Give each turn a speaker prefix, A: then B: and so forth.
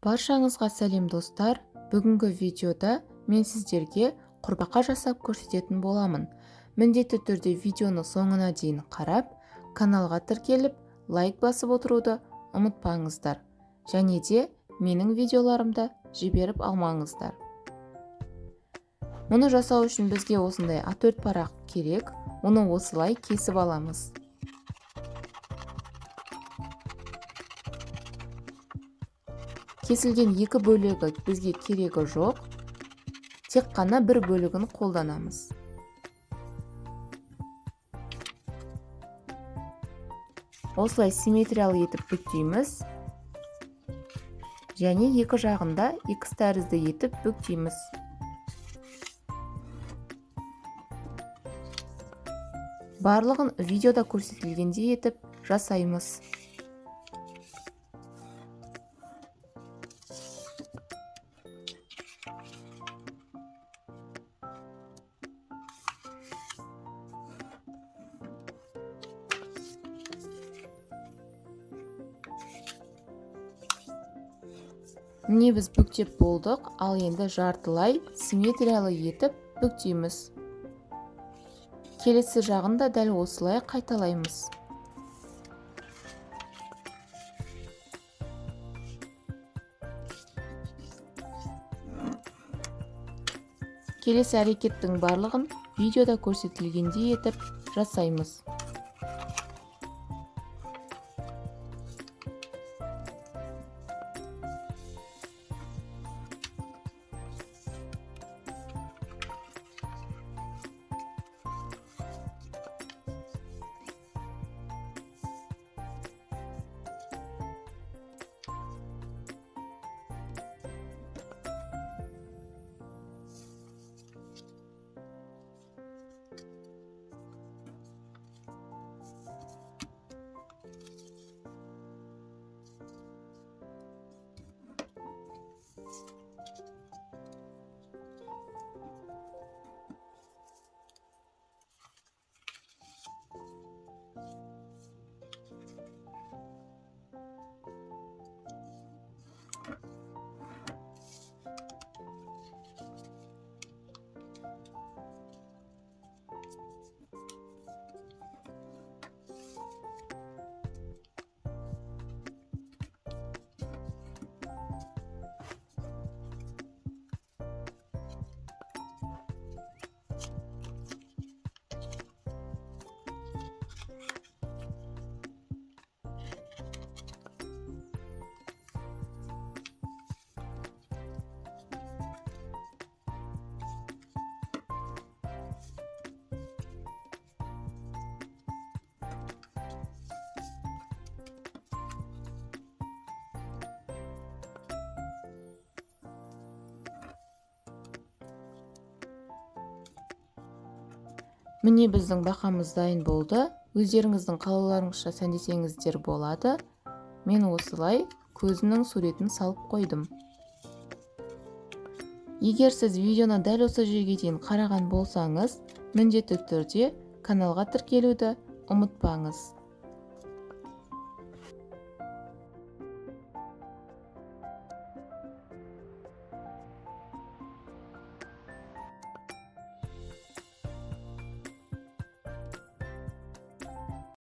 A: Баршаңызға сәлем, достар! Бүгінгі видеода мен сіздерге құрбақа жасап көрсететін боламын. Міндетті түрде видеоны соңына дейін қарап, каналға тіркеліп, лайк басып отыруды ұмытпаңыздар. Және де менің видеоларымды жіберіп алмаңыздар. Мұны жасау үшін бізге осындай А4 парақ керек. Оны осылай кесіп аламыз. Кесілген екі бөлігі бізге керегі жоқ, тек қана бір бөлігін қолданамыз. Осылай симметриялы етіп бүктейміз және екі жағында X тәрізді етіп бүктейміз. Барлығын видеода көрсетілгендей етіп жасаймыз. Міне, біз бүктеп болдық, ал енді жартылай симметриялы етіп бүктейміз. Келесі жағын да дәл осылай қайталаймыз. Келесі әрекеттің барлығын видеода көрсетілгендей етіп жасаймыз. Міне, біздің бақамыз дайын болды. Өздеріңіздің қалауларыңызша сәндесеңіздер болады. Мен осылай көзінің суретін салып қойдым. Егер сіз видеоны дәл осы жерге дейін қараған болсаңыз, міндетті түрде каналға тіркелуді ұмытпаңыз.